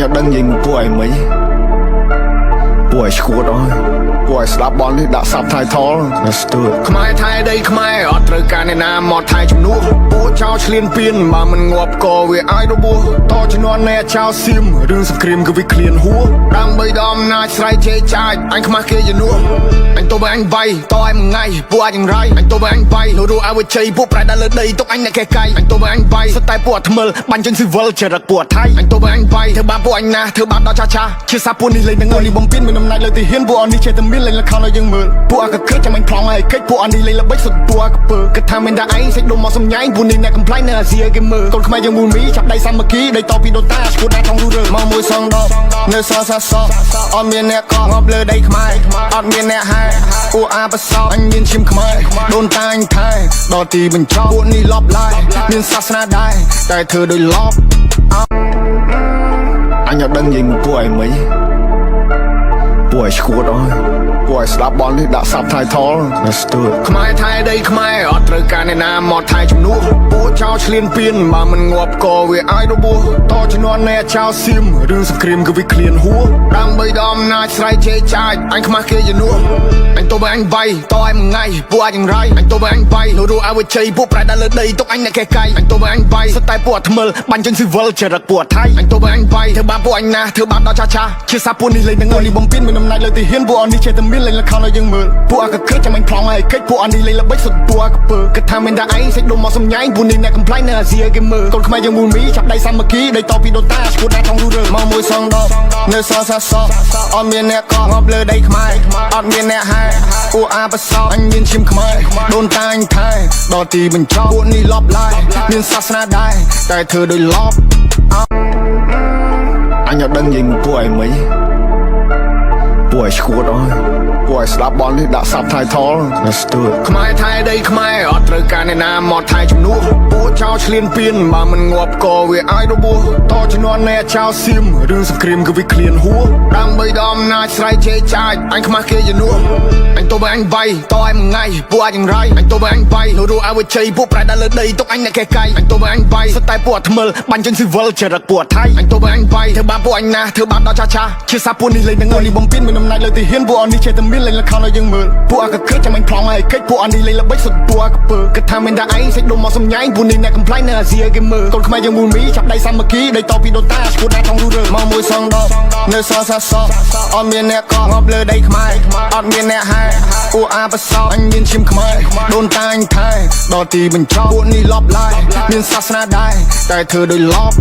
អត់ដឹងនិយាយមួយពួកឯងមិនពួកឯងឈួតអើយពួកឯងស្ដាប់បននេះដាក់ subtitle Let's do it ខ្មែរថែដីខ្មែរអត់ត្រូវការអ្នកណាមកថែជំនួសពួកចោលឆ្លៀនពៀនបើមិនងាប់ក៏វាអាចរបួសតជំនាន់នៃចោលសៀមរឿងសង្គ្រាមគឺវាឃ្លានហួដើម្បីដល់អំណាចស្រ័យជេរចាចអញខ្មាស់គេជំនួសអញទៅបើអញវាយតឲ្យមួយថ្ងៃពួកអាចយ៉ាងរៃអញទៅបើអញវាយនោះរੂអវិជ័យពួកប្រែដល់លើដីទុកអញអ្នកកេះកៃអញទៅបើអញវាយសុទ្ធតែពួកអាថ្មិលបាញ់ចេញស៊ីវិលចរិតពួកអាថៃអញទៅបើអញវាយធ្វើបាបពួកអញណាស់ធ្វើបាបដល់ចាស់ចាស់ជាសាពួកនេះលេងនឹងនេះបំពេញមានអំណាចលើទីហ៊ានពួកអនេះចេះតែមានលេងល្ខោនឲ្យយើងមើលពួកអាកខិចាំអញប្លង់ឲ្យកិច្ចពួកអនេះលេងល្បិចសុទ្ធពួកអាកពើគិតថាមានតែឯងសាច់ដុំមកសំញែងពួកនេះអ្នកកំ pl ែងនៅអាស៊ីឲ្យគេមើលកូនខ្មែរយើងមូលមីចាប់ដៃសាមគ្គីដីតពីដូនតាឈួតណាថងរុះរើ មកមួយសងដប់នៅសសសអត់មានអ្នកកងាប់លើដីខ្មែរអត់មានអ្នកហែអ៊ូអាបស អញមានឈាមខ្មែរដូនតាអញថែដល់ទីបញ្ចប់ពួកនេះលបឡាយមានសាសនាដែរតែធ្វើដោយលបអញអត់ដឹងនិយាយមួយពួកឯងមិនពួកឯងឈួតអើយពួកឯងស្ដាប់បននេះដាក់ subtitle Let's do it ខ្មែរថែដីខ្មែរអត់ត្រូវការអ្នកណាមកថែជំនួសពួកចោលឆ្លៀនពៀនបើមិនងាប់ក៏វាអាចរបួសតជំនាន់នៃចោលសៀមរឿងសង្គ្រាមគឺវាឃ្លានហួដើម្បីដល់អំណាចស្រ័យជេរចាចអញខ្មាស់គេជំនួសអញទៅបើអញវាយតឲ្យមួយថ្ងៃពួកអាចយ៉ាងរៃអញទៅបើអញវាយនោះរੂអវិជ័យពួកប្រែដល់លើដីទុកអញអ្នកកេះកៃអញទៅបើអញវាយសុទ្ធតែពួកអាថ្មិលបាញ់ចេញស៊ីវិលចរិតពួកអាថៃអញទៅបើអញវាយធ្វើបាបពួកអញណាស់ធ្វើបាបដល់ចាស់ចាស់ជាសាពួកនេះលេងនឹងនេះបំពេញមានអំណាចលើទីហ៊ានពួកអនេះចេះតែមានលេងល្ខោនឲ្យយើងមើលពួកអាកខិចាំអញប្លង់ឲ្យកិច្ចពួកអនេះលេងល្បិចសុទ្ធពួកអាកពើគិតថាមានតែឯងសាច់ដុំមកសំញែងពួកនេះអ្នកកំ pl ែងនៅអាស៊ីឲ្យគេមើលកូនខ្មែរយើងមូលមីចាប់ដៃសាមគ្គីដីតពីដូនតាឈួតណាថងរុះរើ មកមួយសងដប់នៅសសសអត់មានអ្នកកងាប់លើដីខ្មែរអត់មានអ្នកហែអ៊ូអាបស អញមានឈាមខ្មែរដូនតាអញថែដល់ទីបញ្ចប់ពួកនេះលបឡាយមានសាសនាដែរតែធ្វើដោយលបអញអត់ដឹងនិយាយមួយពួកឯងមិនពួកឯងឈួតអើយពួកឯងស្ដាប់បននេះដាក់ subtitle Let's do it ខ្មែរថែដីខ្មែរអត់ត្រូវការអ្នកណាមកថែជំនួសពួកចោលឆ្លៀនពៀនបើមិនងាប់ក៏វាអាចរបួសតជំនាន់នៃចោលសៀមរឿងសង្គ្រាមគឺវាឃ្លានហួដើម្បីដល់អំណាចស្រ័យជេរចាចអញខ្មាស់គេជំនួសអញទៅបើអញវាយតឲ្យមួយថ្ងៃពួកអាចយ៉ាងរៃអញទៅបើអញវាយនោះរੂអវិជ័យពួកប្រែដល់លើដីទុកអញអ្នកកេះកៃអញទៅបើអញវាយសុទ្ធតែពួកអាថ្មិលបាញ់ចេញស៊ីវិលចរិតពួកអាថៃអញទៅបើអញវាយធ្វើបាបពួកអញណាស់ធ្វើបាបដល់ចាស់ចាស់ជាសាពួកនេះលេងនឹងនេះបំពេញមានអំណាចលើទីហ៊ានពួកអនេះចេះតែមានលេងល្ខោនឲ្យយើងមើលពួកអាកខិចាំអញប្លង់ឲ្យកិច្ចពួកអនេះលេងល្បិចសុទ្ធពួកអាកពើគិតថាមានតែឯងសាច់ដុំមកសំញែងពួកនេះអ្នកកំ pl ែងនៅអាស៊ីឲ្យគេមើលកូនខ្មែរយើងមូលមីចាប់ដៃសាមគ្គីដីតពីដូនតាឈួតណាថងរុះរើ មកមួយសងដប់នៅសសសអត់មានអ្នកកងាប់លើដីខ្មែរអត់មានអ្នកហែអ៊ូអាបស អញមានឈាមខ្មែរដូនតាអញថែដល់ទីបញ្ចប់ពួកនេះលបឡាយមានសាសនាដែរតែធ្វើដោយលប